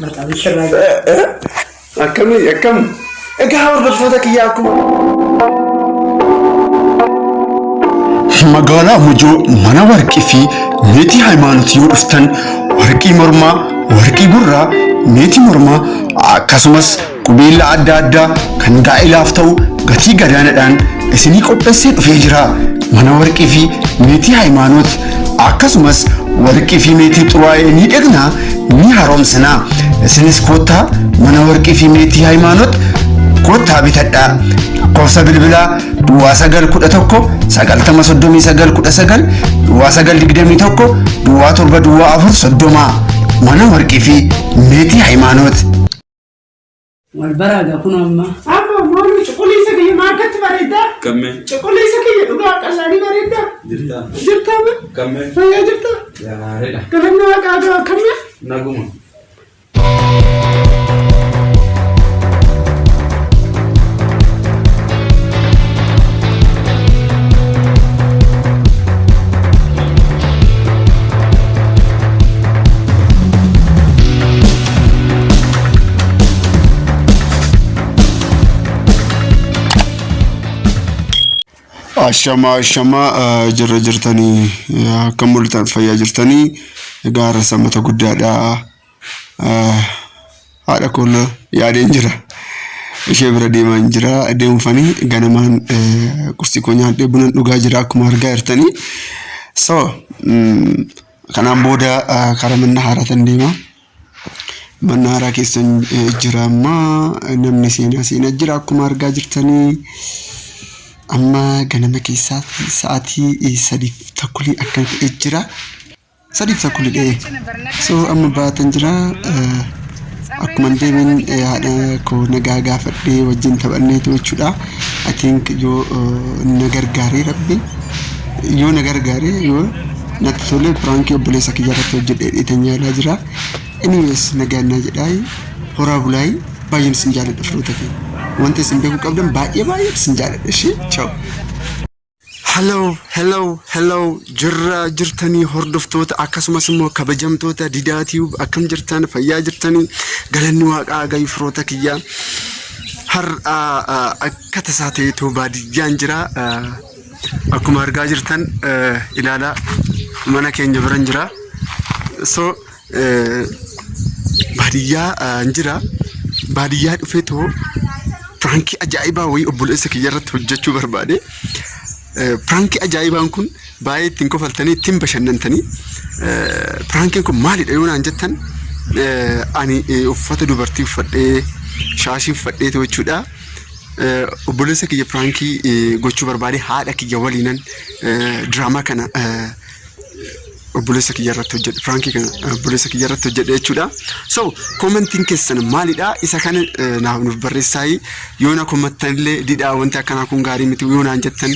Maqaan sirraa Akkamii akkam? Egaa hordoftoota kiyyaa akkuma. Magaalaa Mojoo mana warqii fi meetii hayimaanoot yoo dhuftan warqii mormaa, warqii gurraa, meetii mormaa akkasumas qubeellaa adda addaa kan gaa'ilaaf ta'u gatii gadaanaadhaan isinii qopheessee dhufee jira. Mana warqii fi meetii hayimaanoot akkasumas warqii fi meetii xuraa'ee ni dhiqna, ni haaromsina. Isinis koottaa mana warqii fi meetii hayimaanoot koottaa bitadhaa. Lakkoofsa bilbilaa duwwaa 9 11 90 39 19 duwwaa 9 21 duwwaa 7 duwwaa 4 30 mana warqii fi meetii hayimaanoot. Wal baraa gaa kun amma. Abbo mooluu cuquliisa kiyya maa akkatti bareeddaa? Gammee. Cuquliisa kiyya dhugaa qallaanii bareeddaa? Jirtaa. Jirtaa be? Gammee. Fayyaa jirtaa? Gaariidha. Galanni waaqaa gaa akkamii? Naguma. Ashama ashama jirra jirtanii akkam bultan fayyaa jirtanii egaa har'a sanbata guddaadha. Haadha koo yaadeen jira. Ishee bira deemaan jira. Deemfanii ganamaan qursii koo nyaadhee buna dhugaa jira akkuma argaa jirtanii. So kanaan booda karaa mana haaraatan deema. Mana haaraa keessan jira amma namni seenaa seenaa jira akkuma argaa jirtanii. Amma ganama keessaa sa'aatii sadiif takkulii akkana ta'ee jira. Sadiif takkulii dha'ee. So amma baatan jira. Akkuma deebiin haadha koo nagaa gaafadhee wajjin taphanneetu jechuudha. I think yoo na gargaaree rabbi yoo na gargaaree yoo natti tole piraankii obboleessa kiyya irratti hojjedhee dheetan yaalaa jira. Anyways nagaan naa jedhaa horaa bulaayii baay'een isin jaalladha firoota kee. Wanta isin beekuu qabdan baay'ee baay'ee isin jaalladha ishee. Ciao. Hello, hello, hello. Jirra jirtanii hordoftoota akkasumas immoo kabajamtoota Didaa Tube akkam jirtan fayyaa jirtanii galanni waaqaa gayu firoota kiyyaa. Har'a akka tasaa ta'eetoo baadiyyaan jira. Akkuma argaa jirtan ilaalaa mana keenya biran jira. So baadiyyaa jira. Baadiyyaa dhufeetoo piraankii ajaa'ibaa wayii obboleessa kiyya irratti hojjechuu barbaade. Piraankii ajaa'ibaan kun baay'ee ittiin kofaltanii ittiin bashannantanii. Piraankiin kun maalidha yoo naan jettan ani uffata dubartii uffadhee shaashii uffadheetu jechuudha. Obboleessa kiyya piraankii gochuu barbaade haadha kiyya waliinan diraamaa kana obboleessa kiyya irratti hojjedhe piraankii kana obboleessa kiyya irratti hojjedhe jechuudha. So koomentiin keessan maalidha? Isa kana naaf nuuf barreessaayi. Yoo na komattan illee didhaa wanti akkanaa kun gaarii miti yoo naan jettan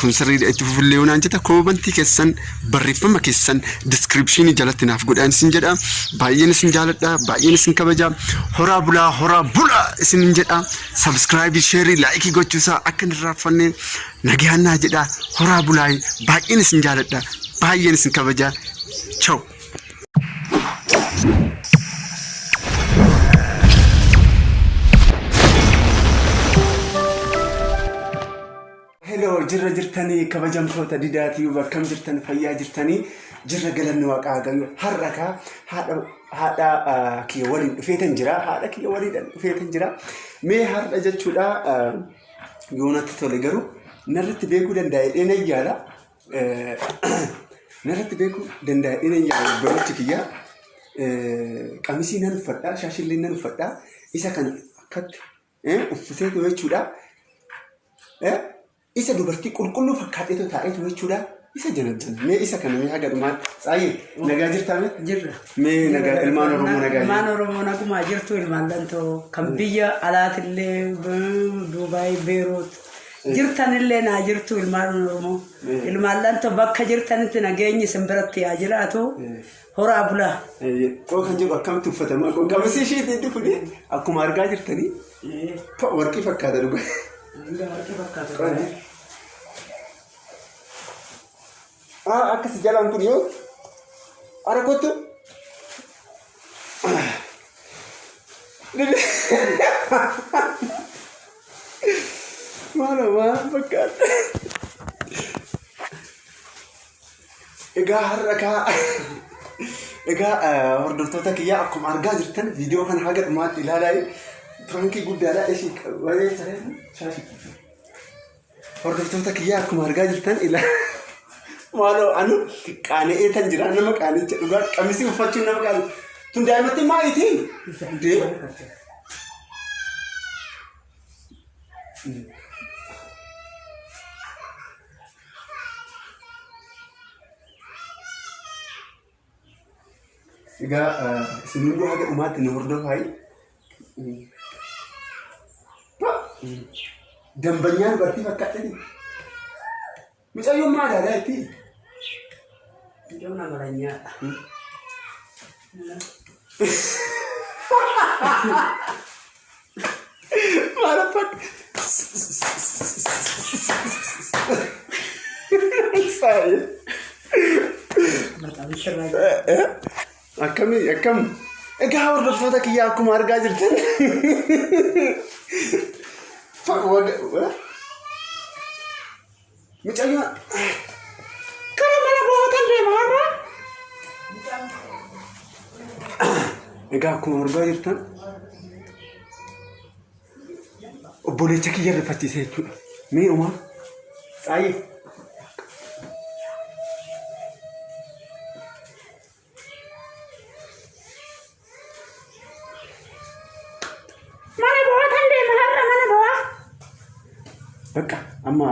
kun sirriidha itti fufillee yoo naan jettan koomentii keessan barreeffama keessan diskiripshinii jalatti naaf godhaan isin jedha. Baay'een isin jaaladha baay'een isin kabaja. Horaa bulaa horaa bulaa isin jedha. Sabskraayibii sheerii laayikii gochuusaa akka hin irraanfanne Nagayaan naa jedhaa horaa bulaayi baay'een isin jaaladha baay'een isin kabaja chaw. Hello jirra jirtanii kabajamtoota didaatii akkam jirtan fayyaa jirtanii jirra galanni waaqaa gayu har'a kaa haadha haadha kiyya waliin dhufeetan jira haadha kiyya waliin dhufeetan jira mee har'a jechuudha yoo natti tole garuu narratti beekuu danda'a jedhee nan yaala. Narratti beekuu danda'a jedhee nan yaala obboleechi kiyya. Qamisii nan uffadha, shaashillee nan uffadha. Isa kana akkatti uffiseetu jechuudha. Isa dubartii qulqulluu fakkaadheetu taa'eetu jechuudha. Isa janajjana. Mee isa kana mee haga dhumaatti. Tsaayyee nagaa jirtaa mee? Jirra. Mee nagaa ilmaan Oromoo nagaa Ilmaan Oromoo nagumaa jirtu ilmaan lantoo kan biyya alaatillee Duubaay Beeruut jirtanillee naa jirtu ilmaan Oromoo. Ilmaan lantoo bakka jirtanitti nageenyi isin biratti haa jiraatu. Horaa bulaa. Qoo kan jedhu akkamitti uffatama? Qamisii isheetii itti kuni akkuma argaa jirtanii warqii fakkaata dhugaa. Warqii fakkaata. Akkas jalaan kun yoo. Ara kottu. Maal maal fakkaata. Egaa har'a kaa egaa hordoftoota kiyyaa akkuma argaa jirtan viidiyoo kana haga dhumaatti ilaalaa piraankii guddaadha ishii waa'ee saree shaashii. Hordoftoota kiyyaa akkuma argaa jirtan ilaa maaloo anu qaana'ee tan jira nama qaanicha dhugaa qamisii uffachuun nama qaani tun daa'imatti maaliiti? Dee. Egaa isin hunduu haga dhumaatti nu hordofaa. Dambanyaa dubartii fakkaatanii. Mucayyoon maal aadaa itti? Mucayyoon amalanyaadha. Maal fakkaata? Maxxansi sirraa Akkamii akkam? Egaa hordoftoota kiyyaa akkuma argaa jirtan. Mucayyoon Kara mana bootan deema har'a. Egaa akkuma argaa jirtan obboleecha kiyya rifachiise jechuudha. Mee umaa Tsaayyee. Mana bootan deema har'a mana bo'aa. Bakka amma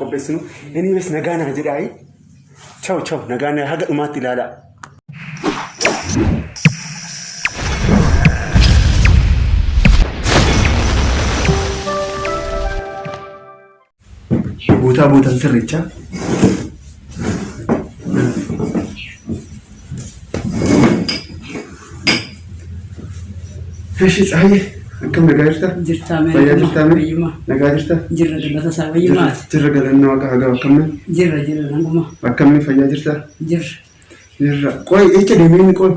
qopheessinu anyways nagaa naa jedhaayi. Chaw chaw nagaa naa haga dhumaatti ilaalaa. Bootaa bootaan sirreechaa. Eshi Tsaayyee akkam nagaa jirta? Jirtaa mee? Fayyaa jirtaa mee? Fayyuma. Nagaa jirta? Jirra galata isaa fayyumaati. Jirra galanni waaqa hagaa akkamni? Jirra jirra naguma. Akkamni fayyaa jirta? Jirra. Jirra. Qoy echa deemee inni qoy?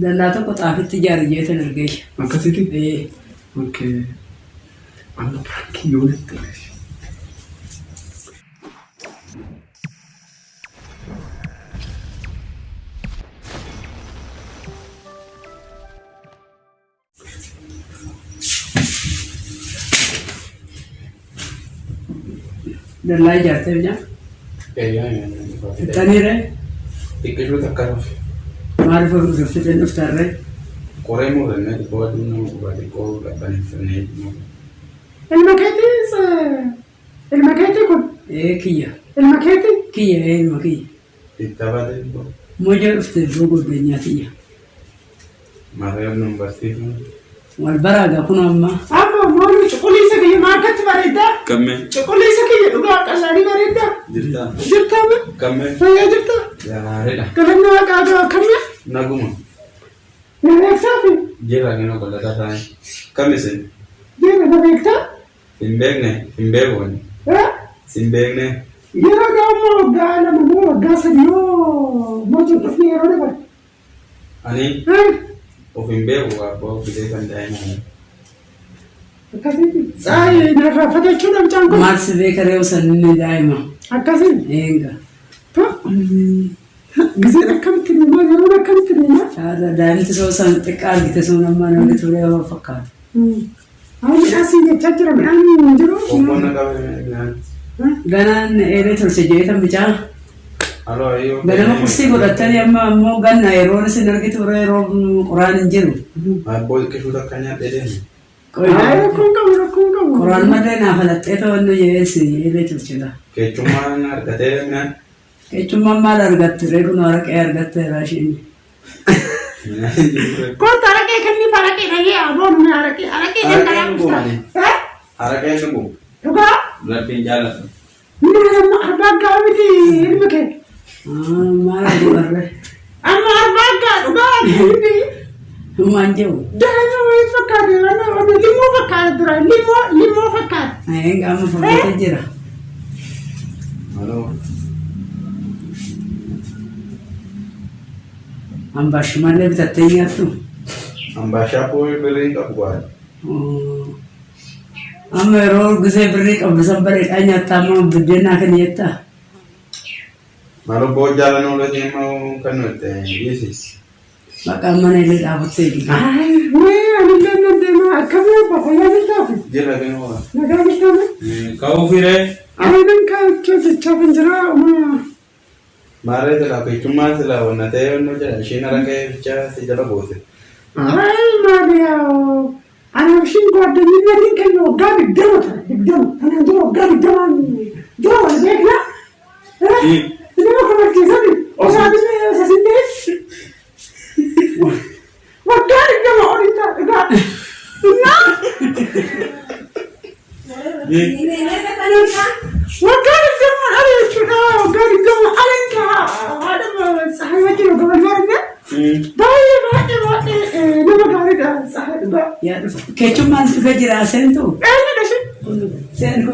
Dallaa tokko xaafitti ijaare jeetan ergeesha. Akkasitti? Ee. Okay. Amma piraankiin yoonatti ta'e. Dallaa ijaartee bijaa? Fixxaniiree? Xiqqishuu takka dhufe. Maaliif fixeen dhuftarree? Qoree murannee xiqqoo aduun nama gubaa xiqqoo qabbaneeffannee. Ilma keetii ilma keetii kun Ee kiyya. ilma keetii. Kiyya ee ilma kiyya. Itti baatee xiqqoo. Moja dhufte iddoo godeenyaa tiyya. Maarree nu barsiifnu. Wal baraagaa kun amma Abbo mooluu cuquliisa kiyya maa akkatti bareeddaa? Qammee. Cuquliisa kiyya dhugaa qal'aanii bareeddaa? Jirtaa. Jirtaa mee? Qammee. Fayyaa jirtaa? Gaariidha. Galanni waaqaa gaa akkamii? Naguma. Na beektaa fi Jira kennuu qollataa ta'an. Kam isin? jira na beektaa? Hin beekne. Hin beeku. Eh? Sin beekne. Yeroo gaammoo waggaa 2 moo waggaa 3 yoo mootiin dhufne yeroo dabar. Ani Eh? of hin beeku abbaa of bitee kan daa'ima. Akkasitti. Tsaayee narraa fagachuudha mucaan kun. Maal si beeka reewu sanni daa'ima. Akkasiin. Eenga. Giseen akkamitti deemaa yeroon akkamitti deemaa? Haadha daa'imti soo san xiqqaa argite sun amma namni turee yoo fakkaata. Haa midhaan siin jechaa jira midhaan hin jiru. Obboon na qabee midhaan. Ganaan eelee tolche jeetan bicaa. Aloo ayyoo. Ganama qursii godhattanii amma ammoo ganna yeroon isin argitu yeroo qoraan hin jiru. Abboo xiqqishuu takka nyaadhee deeme. Haa rakkoon qabu rakkoon qabu. Qoraan malee naa falaxxee to'annoo jees eelee tolchedha. Keechummaan argatee midhaan. Qeechummaan maal argatte reefu nu araqee argatte raashiin. Kootu araqee kenniif araqee dhayyee aboon mee araqee araqee Araqee dhangala'aa hin gubani. Eh? Araqee dhugu. Dhugaa? Rabbiin jaalladhu. Maal amma arbaa gaa miti ilmi kee. Maal godharre? Amma arbaa gaa dhugaa miti. Humaan jiru. Daa'ima wayii fakkaate waan limmoo fakkaate dura limmoo limmoo fakkaate. Eega amma furdatee jira. Aloo. Ambaashumallee bitattee nyaattu. Ambaashaa birrii qabu baay'ee. Amma yeroo gisee birrii qabdu san bareedaa nyaattaa amma buddeenaa kan jettaa. Maal obbo jaalan oolee immoo kan nuti dhiisis. Maqaan mana illee dhaabattee jiru. Wee anillee nan deema akkamii abba fayyaa jirtaafi? Jirra kennu. Nagaa jirtaami? Ka'uu firee. Ani nan kaa'achuu jechaaf hin jira uma Maarree silaa keessummaan silaa wanna ta'ee wanna jedha isheen harka bichaa si jala goote. Ay maali anaaf ishiin ጓደኝነtiin keenya waggaa 20 ture 20 kanaan dura waggaa 20n dura wal beekna. Nama kabachiisani osoo sasinne waggaa 20 olin ta'a dhugaa. Waggaa 20 ala jechuudha waggaa 20 ala ta'a haadha Tsahaay wajjin waggaa wal baranne baay'ee baay'ee baay'ee nama gaariidha Tsahaay dhugaa. Yaa dhufu. Keessummaan si dhufe jira seentu. Eenyudha isheen? Seentu.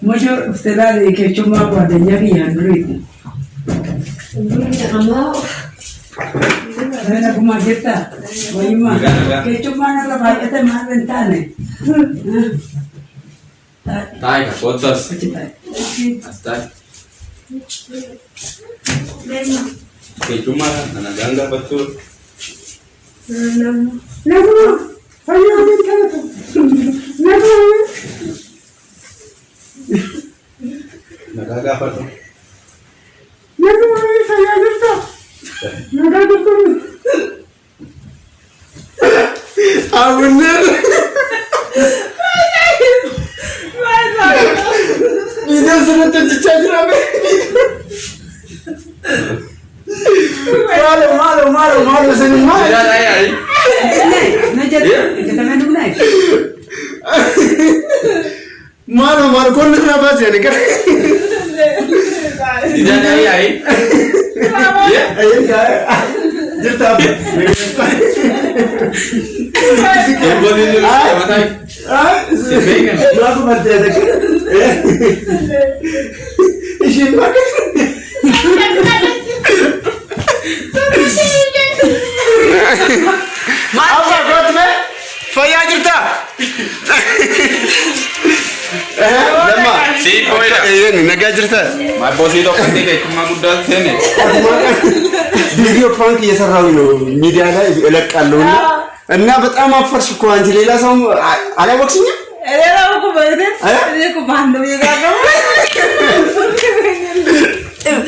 Mushoo dhufte laali keessummaa ጓደኛ kiyyaan duriiti. Naguma jirta? Wayyummaa. Keessummaan irra baay'ate maal hin taane? Taayi kottas. Achi taa'i. As taayi. Keessummaa kana nagaan gaafattu. Naguma fayyaa waliin kadhatu. Naguma. Nagaa gaafadhu. Naguma fayyaa jirta? Nagaa jirtu? Abunneen viidiyoo sirriitti hojjechaa jira. Maalo maalo maalo maalo isin maal? Na jedhu hojjetamee dhugnaa? Maalo maalo kun irraa baasee ani gara. Didaa Jirta abba. Eebboon jiru mataa. Maaf martee adda. Isheen bakka. Abba kootu mee fayyaa jirtaa? Lamma. Si booyidha. Nagaa jirtaa? Maabboosii tokkotti keessummaa guddaa seene. ቪዲዮ prank እየሰራሁኝ ነው ሚዲያ ላይ እለቃለሁ እና እና በጣም አፈርሽ እኮ አንቺ። ሌላ ሰው አላወቅሽኝም?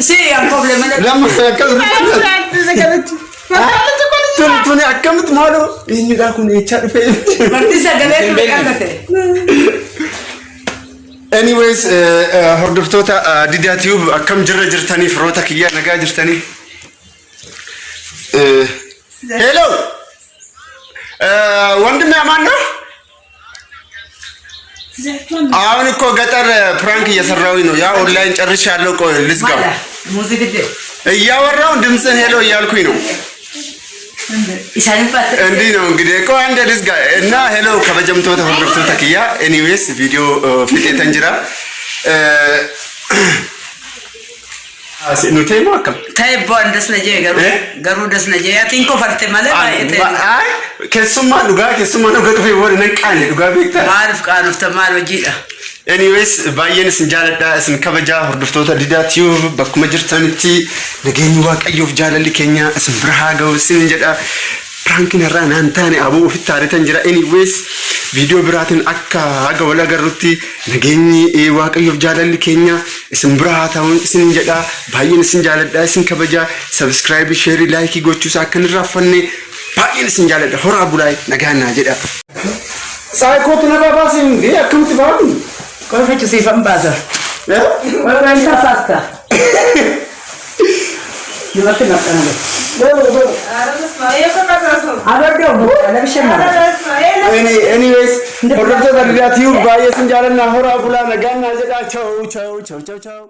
Si an problema. Lamma akkas tun tun akkamitti maaloo eenyudha kun eechaa dhufe? Marti sagalee ture argate. Anyways, hordoftoota Didaa Tube akkam jirra jirtanii firoota kiyya nagaa jirtanii? Hello ወንድሜ አማን ነው? አሁን እኮ ገጠር prank እየሰራሁኝ ነው። ያ ኦንላይን ጨርሻለሁ። ቆይ ልዝጋው። Muuzii fidde. እያወራሁ ድምፅህን hello እያልኩኝ ነው። Isaanin baatte. እንዲህ ነው እንግዲህ። ቆይ አንዴ ልዝጋ እና hello kabajamtoota hordoftoota kiyya anyways viidiyoo fixeetan jira. Nuti immoo akkam? Ta'e bu'aan das na jee garuu garuu das na jee atiin kofarte malee baay'ee ta'e. Ay keessummaa dhugaa keessummaa dhugaa dhufee booda nan qaane dhugaa beektaa? Maaliif qaanofta maal hojiidha? Anyways, baay'een isin jaaladha isin kabajaa hordoftoota Didaa Tube bakkuma jirtanitti nageenyi Waaqayyoof jaalalli keenya isin bira haa ga'u isin jedha. Prankiin irraa naan taane aboo ofitti haaritan jira. Anyways, viidiyoo biraatiin akka haga wal agarrutti nageenyi Waaqayyoof jaalalli keenya isin bira haa ta'u isin jedha. Baay'een isin jaaladha isin kabajaa. Subscribe, share, like gochuusaa akka hin irraanfanne baay'een isin jaaladha. Horaa bulaa nagaan naa jedha. Saayikootu na babaase hin akkamitti baamu? Qofa siifan baasa. Warreen tasaasta. Namatti maxxaname. Abardoo labshan. Anyways, hordoftoota Didaa Tube baay'ee isin jaalanna horaa bulaa nagaan naa jedha. Chau chau chau chau chau.